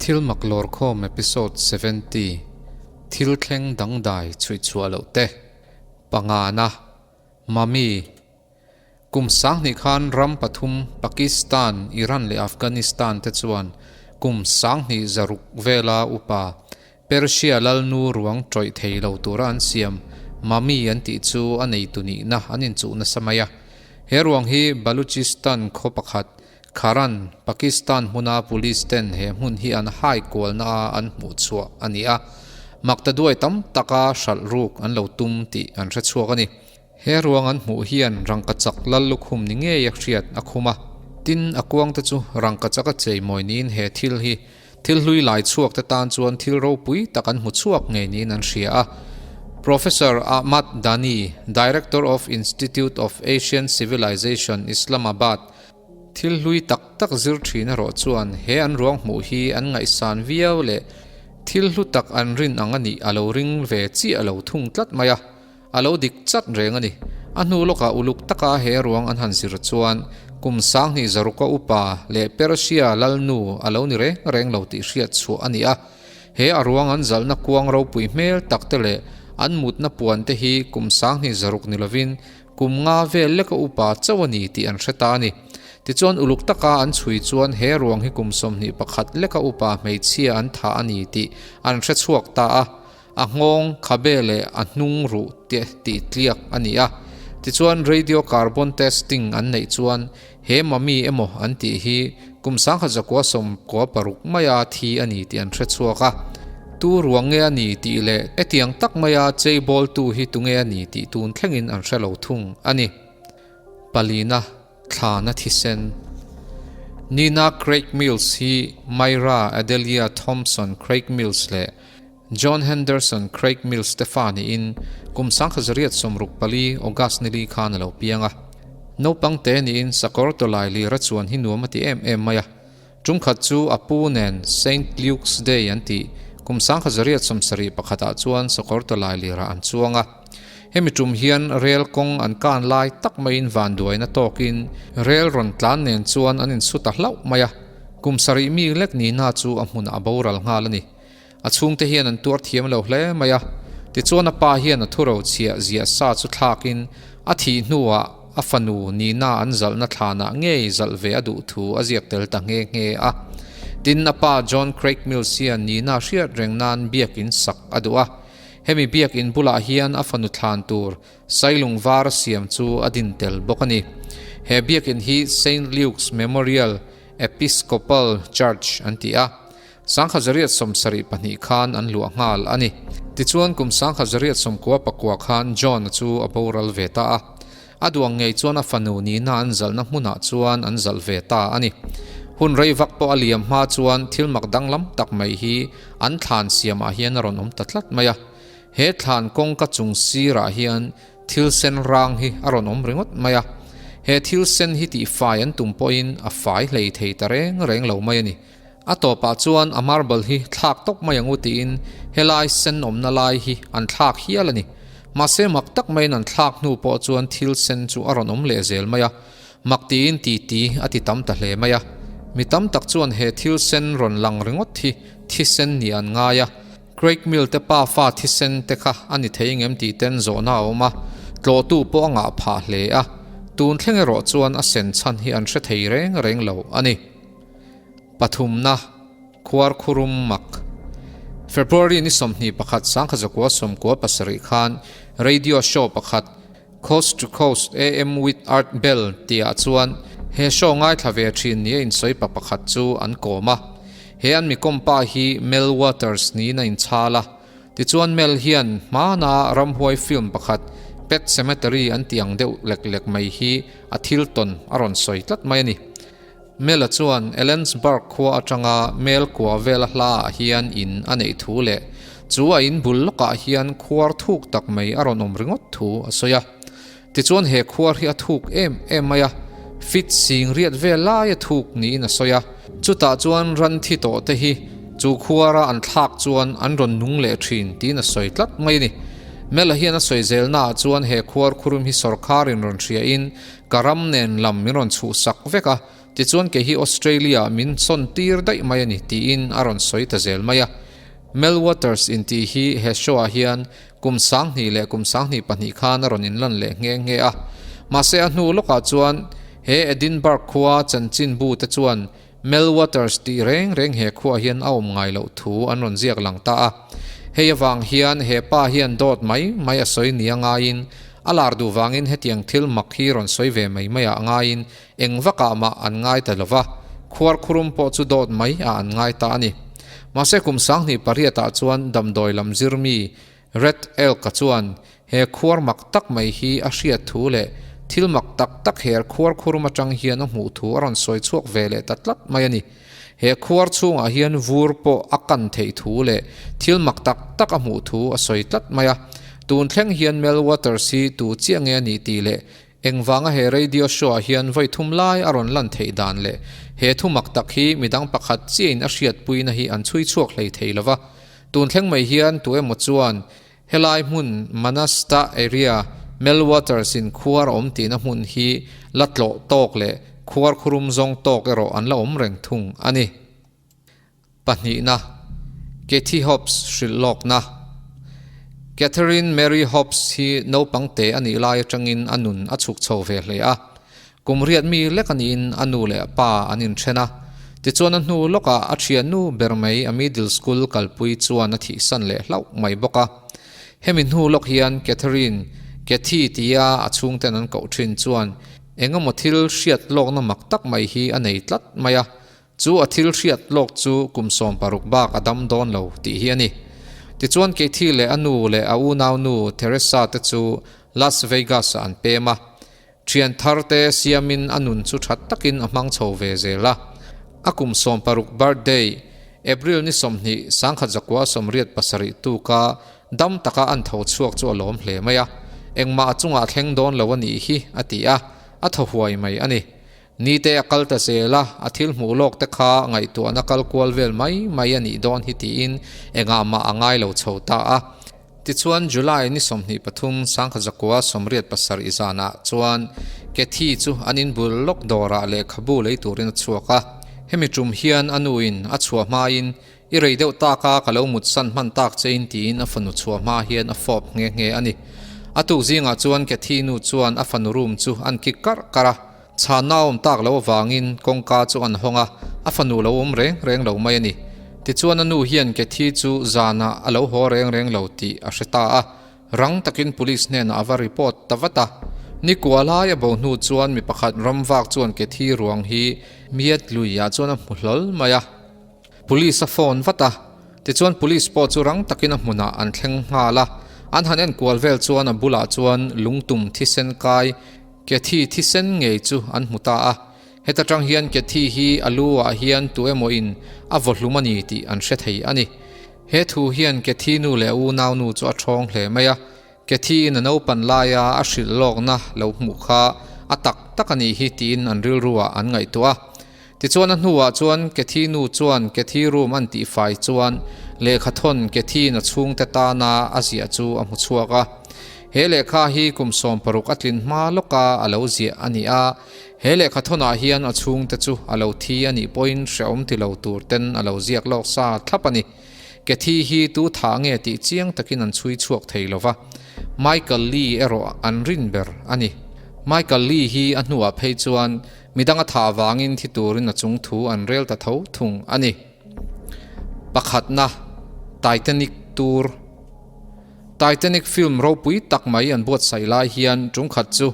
Thil mak lawrkhawm episode 70 Thil thleng dangdai chhuihchhuah loh te Pangana Mummy Kum sanghnih khan ram pathum Pakistan, Iran leh Afghanistan te chuan kum sanghnih zaruk vela upa Persia lalnu ruang tawih thei lo tura an siam Mummy an tih chu a neitu nihna an inchuh nasa mai a. He ruang hi Baluchistan khaw pakhat Kharan, Pakistan hmuna police ten he hmun hi an hai kualna a an hmuh chhuah a ni a. Maktaduai tam taka hralh ruk an lo tum tih an hre chhuak a ni. He ruang an hmuh hian rangkachak lal lukhum ni ngei a hriat a khum a. Tin, a kuang te chu rangkachak a cheimawi niin he thil hi thil hlui lai chhuak te tan chuan thil ropui tak an hmu chhuak ngei niin an hria a. Professor Ahmad Dani, Director of Institute of Asian Civilization, Islamabad, Thil hlui tak tak zir thin erawh chuan he an ruang hmuh hi an ngaihsan viau leh thil hlu tak an rin ang a nih a lo ring ve chiah lo thung tlat mai a. A lo dik chat reng a ni. A hnu lawkah uluk taka he ruang an han zir chuan kum sanghnih zaruka upa leh Persia lalnu a lo ni reng reng lo tih hriat chhuah a ni a. He a ruang an zalhna kuang ropui hmel tak te leh an mutna puan te hi kum sanghnih zaruk ni lovin kum nga vel leka upa chauh a ni tih an hre ta a ni. Tichuan uluk taka an chhui chuan he ruang hi kum 21 leka upa hmeichhia an thah a ni tih an hre chhuak ta a. A nghawng, khabe leh a hnung ruh te tih tliak a ni a. Tichuan radiocarbon testing an neih chuan he mummy emaw an tih hi kum 1996 maia thi a ni tih an hre chhuak a. Tu ruang nge a ni tih leh hetiang tak maia cheibawltu hi tunge a ni tih tun thlengin an hre lo thung a ni. Palina Thlana thisen. Nina Craig Mills hi Myra Adelia Thompson Craig Mills leh John Henderson Craig Mills te fa niin kum 1964 August nili khan a lo piang a. Naupang te niin sakawr tawlai lira chuan hi nuam a ti em em mai a. Tumkhat chu a pu nen Saint Luke's Day an tih kum 1971 ah chuan sakawr tawlai lirah an chuang a. Hemi tum hian rel kawng an kan lai tak maiin vanduaina tawkin rel rawn tlan nen chuan an insu ta hlauh mai a. Kum sarih mi lek nihna chu a hmunah a boral nghal a ni. A chhungte hian an tuar thiam lo hle mai a, tichuan a pa hian a thuro chhiah ziah sa chu thlakin a thih hnuah a fanu Nina an zalhna thlanah ngei zalh ve a duh thu a ziak tel ta nghe nghe a. Tin, a pa John Craig Mills hian Nina hriat reng nan biakin sak a duh a, hemi biakin bulah hian a fanu thlan tur Sailung var a siam chu a din tel bawk a ni. He biakin hi Saint Luke's Memorial Episcopal Church an ti a. 1972 khan an luah nghal a ni. Tichuan kum 1999 khan John-a chu a boral ve ta a. A duang ngei chuan a fanu nihna an zalhna hmunah chuan an zalh ve ta a ni. Hun rei vak pawh a liam hma chuan thil mak danglam tak mai hi an thlan siamah hian a rawn awm ta tlat mai a. He thlan kawngka chung sirah hian thil sen rang hi a rawn awm ringawt mai a. He thil sen hi tihfai an tum pawhin a fai hlei thei ta reng reng lo mai a ni. A tawpah chuan a marble hi thlak tawp mai ang u tiin helai sen awmna lai hi an thlak hial a ni. Mahse mak tak maiin an thlak hnu pawh chuan thil sen chu a rawn awm leh zel mai a, mak tiin titi a ti tam ta hle mai a. Mi tam tak chuan he thil sen rawn lang ringawt hi thisen ni an ngai a, Craig Mill te pa fa thisen te kha a ni thei ngem tih ten zawhna a awm a, tlawhtu pawh a ngah phah hle a, tun thleng erawh chuan a sen chhan hi an hre thei reng reng lo a ni. Pathumna, Khuarkhurum mak. February ni 21 1997 khan radio show pakhat Coast to Coast AM with Art Bell tihah chuan he show ngaithla ve thin nia insawi pa pakhat chu an kawm a. He an mi kawm pa hi Mel Waters niin a inchhal a. Tichuan Mel hian hmana ramhuai film pakhat Pet Sematary an tih ang deuh lek lek mai hi a thil tawn a rawn sawi tlat mai a ni. Mela chuan Ellensburg khua atanga mel kua vela hlaah hian in a neih thu leh chu a in bul lawkah hian khuar thuk tak mai a rawn awm ringawt thu a sawi a. Tichuan he khuar hi a thuk em em mai a, fit sing riat vel lai a thuk niin a sawi a. Chutah chuan ran thi tawh te hi chu khuara an thlak chuan an rawn nung leh thin tiin a sawi tlat mai a ni. Mela hian a sawi zelnaah chuan he khuar khurum hi sawrkharin rawn hriain Ka ram nen lam min rawn chhuhsak vek a, Tichuan kei hi Australia ah min sawn tir daih mai a ni tiin a rawn sawi ta zel mai a. Mel Waters intih hi he show ah hian kum 2000 leh kum 2002 khan a rawn inlan leh nghe nghe a. Mahse a hnu lawkah chuan he Edinburgh khua chanchinbu te chuan Mel Waters tih reng reng he khuaah hian a awm ngai loh thu an rawn ziak lang ta a. Hei avang hian he pa hian dawt mai mai a sawi nia ngaiin a lar duh vangin hetiang thil mak hi rawn sawi ve mai mai ah ngaiin eng vakah mah an ngai ta lo va, khuar khurum pawh chu dawt mai ah an ngai ta a ni. Mahse kum 2008 ah chuan damdawi lam zir mi Red Elk-a chuan he khuar mak tak mai hi a hriat thu leh thil mak tak tak her khuar khurum atang hian a hmuh thu a rawn sawi chhuak ve leh ta tlat mai a ni. He khuar chhungah hian vur pawh a kan theih thu leh thil mak tak tak a hmuh thu a sawi tlat mai a. Tun thleng hian Mel Waters hi tu chiah nge a nih tih leh Engvanga he radio show ah hian vawi thum lai a rawn lan theih dan leh he thu mak tak hi midang pakhat chiahin a hriatpuina hi an chhui chhuak hlei thei lo va. Tun thleng mai hian tu emaw chuan helai hmun Manasta area Mel Waters in khuar a awm tihna hmun hi la tlawh tawk leh khuar khurum zawng tawk erawh an la awm reng thung a ni. Pahnihna, Kathy Hobbs hrilh lawkna. Katharine Mary Hobbs hi naupang te a nih lai atangin a nun a chhuk chho ve hle a. Kum riat mi lek a niin a nu leh a pa an inthen a. Tichuan a hnu lawkah a thiannu ber mai a middle school kalpui chuan a thihsan leh hlauh mai bawk a. Hemi hnu lawk hian Katharine, Kathy tia a chhungten an koh thin chuan engemaw thil hriat lawkna mak tak mai hi a nei tlat mai a. Chu a thil hriat lawk chu kum 16 bak a dam dawn lo tih hi a ni. Tichuan Kathy leh a nu leh a unaunu Theresa te chu Las Vegas ah an pem a. Thian thar te siamin a nun chu tha takin a hmang chho ve zel a. A kum 16 birthday, April ni 20, 1987 tuka dam taka an tho chhuak chu a lawm hle mai a. Engmah a chungah thleng dawn lo a nih hi a ti a, a thaw huai mai a ni. Nite a kal ta zel a, a thil hmuh lawk te kha ngaihtuahna kal kual vel mai mai a nih dawn hi tiin engah mah a ngai lo chho ta a. Tichuan July ni 23 1987 zanah chuan Kathy chu an inbul lawk dawrah lehkhabu lei turin a chhuak a. Hemi tum hian a nuin a chhuah hmain I rei deuh tak a, ka lo mutsan hman tak che in tiin a fanu chhuah hma hian a fawp nghe nghe a ni. A tuk zingah chuan Kathy nu chuan a fanu room chu an kik karh karh a. Chhanna a awm tak loh avangin kawngka chu an hawng a, a fanu lo awm reng reng lo mai a ni. Tichuan a nu hian Kathy chu zanah a lo haw reng reng lo tih a hre ta a, rang takin police hnenah a va report ta vat a. Ni kua lai a bo hnu chuan mi pakhat ramvak chuan Kathy ruang hi Miat luiah chuan a hmu hlawl mai a. Police a phone vat a, tichuan police pawh chu rang takin a hmunah an thleng nghal a. An han enkual vel chuan a bulah chuan lungtum thisen kai Kathy thisen ngei chu an hmu ta a. Heta tang hian Kathy hi a lu ah hian tu emaw in a vaw hlum a ni tih an hre thei a ni. He thu hian Kathy nu leh a unau nu chu a thawng hle mai a. Kathy in a naupan laia a hrilh lawkna lo hmuh kha a tak tak a nih hi tiin an rilru ah an ngaihtuah a. Tichuan a hnuah chuan Kathy nu chuan Kathy room an tihfai chuan lehkha thawn Kathy in a chhungte tana a ziah chu a hmu chhuak a. He lehkha hi kum 60 a tlin hma lawka a lo ziah a ni a. He lehkha thawnah hian a chhungte chu a lo thi a nih pawhin hrehawm ti lo tur ten a lo ziak lawk sa thlap a ni. Kathy hi tu thah nge tih chiang takin an chhui chhuak thei lo va, Michael Lee erawh an rin ber a ni. Michael Lee hi a hnuah phei chuan Midang a thah avangin thi turin a chung thu an rel ta tho thung a ni. Pakhatna, Titanic Tour Titanic film ropui tak mai an buatsaih lai hian tungkhat chu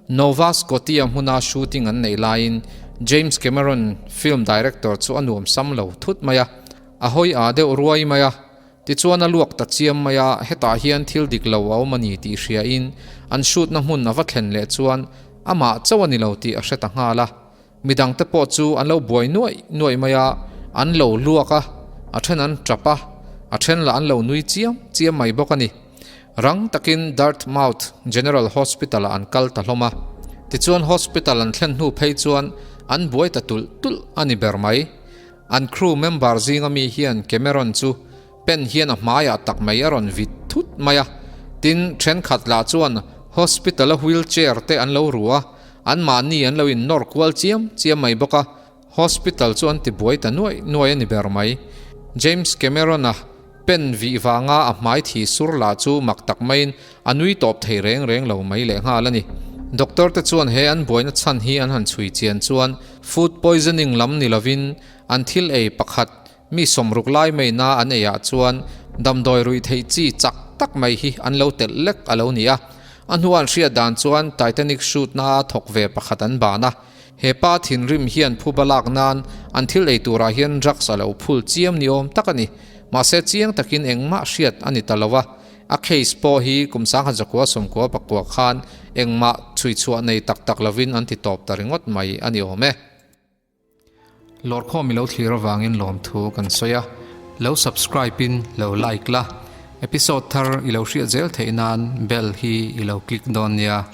Nova Scotia hmuna shooting an neih laiin James Cameron film director chu a nuam sam lo thut mai a, a hawi â deuh ruai mai a. Tichuan a luak ta chiam mai a, hetah hian thil dik lo a awm a ni tih hriain an shoot-na hmun a va thlen leh chuan amah chauh a ni lo tih a hre ta nghal a. Midangte pawh chu an lo buai nuaih nuaih mai a, an lo luak a, a then an tap a, a then lah an lo nui chiam chiam mai bawk a ni. Rang takin Dartmouth General Hospital-ah an kal ta hlawm a. Tichuan hospital an thlen hnu phei chuan an buai ta tulh tulh a ni ber mai. An crew member zinga mi hian Cameron chu pen hian a hmaiah tak mai a rawn vit thut mai a, tin thenkhat lah chuan hospital a wheel chair te an lo ru a, Anmahni an lo innawr kual chiam chiam mai bawk a, hospital chu an ti buai ta nuaih nuaih a ni ber mai. James Cameron-a pen vih vanga a hmai thi sur lah chu mak tak maiin a nui tawp thei reng reng lo mai lehnghal a ni. Doctor te chuan he an buaina chhan hi an han chhui chian chuan food poisoning lam ni lovin an thil ei pakhat Mi sawmruk lai maina an eiah chuan damdawi ruih theih chi chak tak mai hi an lo telh lek a lo ni a. A hnua an hriat dan chuan Titanic shoot na thawk ve pakhat an ban a. He pa thinrim hian phuba lak nan an thil ei turah hian drugs a lo phul chiam ni awm tak a ni. Mahse chiang takin engmah hriat a ni ta lo a. A case pawh hi kum 1900 sawmkua pakua khan engmah chhuichhuah nei tak tak lovin an ti tawp ta ringawt mai a ni awm e. Lawrkhawm i lo thlir avangin lawmthu kan sawi a, lo subscribe in lo like la, episode thar i lo hriat zel theih nan bell hi i lo click dawn nia.